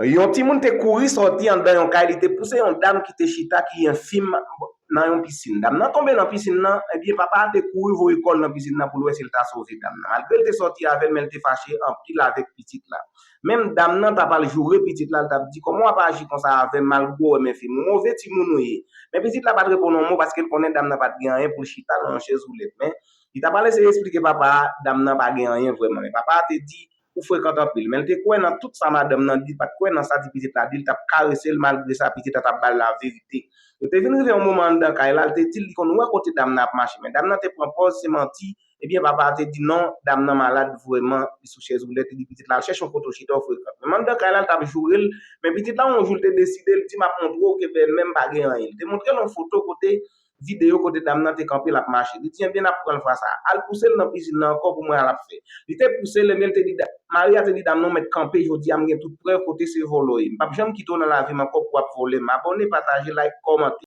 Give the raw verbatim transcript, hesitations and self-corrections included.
Yon timoun te kouri sòti anndan yon kay, li te pouse yon dam ki te chita, ki enfim, nan yon pisin. Dam nan tonbe nan pisin nan, ebyen, papa a te kouri voye kò l nan pisin nan pou l wè si l ta sove dam nan. Malgre l te sòti avè l, men l te fache anpil avèk pitit la. Menm dam nan t ap al joure pitit la, l t ap di, "Kòman w ap aji konsa avè m, malgre w wè m enfim? Ou move timoun ou ye." Men pitit la pa t reponn yon mo paske l konnen dam nan pa t gen anyen pou l chita nan yon chèz woulèt. Men li t ap al eseye esplike papa a, dam nan pa gen anyen vrèman. Men papa a te di, "Ou frekan anpil." Men l te kwè nan tout sa madanm nan di, li pa t kwè nan sa ti pitit la di, li t ap karese l, malgre sa, pitit la t ap ba l laverite. Yo te vin rive yon moman anndan kay la, li te di l li konn wè kote dam nan ap mache, men dam nan te pran pòz se manti. Ebyen, papa a te di, "Non, dam nan malad vrèman, li sou chèz woulèt, li di pitit la al chèche yon kote w chita, ou frekan." Men anndan kay la, li t ap joure l, men pitit la, yon jou, li te deside, li di, "M ap montre w ke bèlmè m pa gen anyen." Li te montre l yon foto kote videyo kote dam nan te kanpe, l ap mache. Li di, "Ebyen, n ap pran l fwa sa a." Al pouse l nan pisin nan ankò pou m wè sa l ap fè. Li te pouse l, ebyen, li te di, da- mari a te di dam nan, "Ou mèt kanpe, jodi a m gen tout prèv kote se vòlò w ye. M p ap janm kite w nan lavi m ankò pou w ap vòlè m." Abòne, pataje, like, kòmante.